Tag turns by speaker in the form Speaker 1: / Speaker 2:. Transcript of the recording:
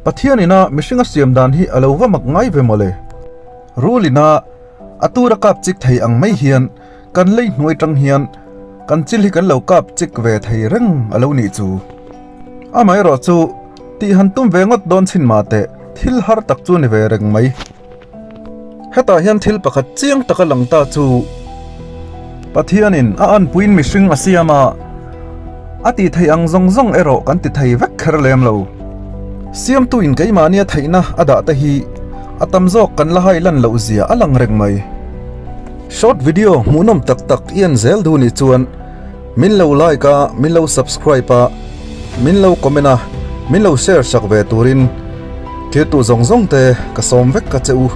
Speaker 1: Pathian ina mihring a siam dan hi a lo va mak ngai ve mawle. Rul ina a tur a kap chik thei ang mai hian kan lei hnuai tang hian kan chil hi kan lo kap chik ve thei reng a lo nih chu. Amaherawh chu tih han tum ve ngawt dawn chhin mah teh thil har tak chu ni ve reng mai. Hetah hian thil pakhat chiang taka lang ta chu Pathianin a anpuiin mihring a siam a, a tih theih ang zawng zawng erawh kan ti thei vek kher lem lo. Siamtuin keimahnia theihna a dah te hi a tam zawk kan la hai lan loh zia a lang reng mai. Short video hmuhnawm tak tak i en zel duh nih chuan min lo like a, min lo subscribe a, min lo comment a, min lo share sak ve turin thirtu zawng zawng te ka sawm vek ka che u.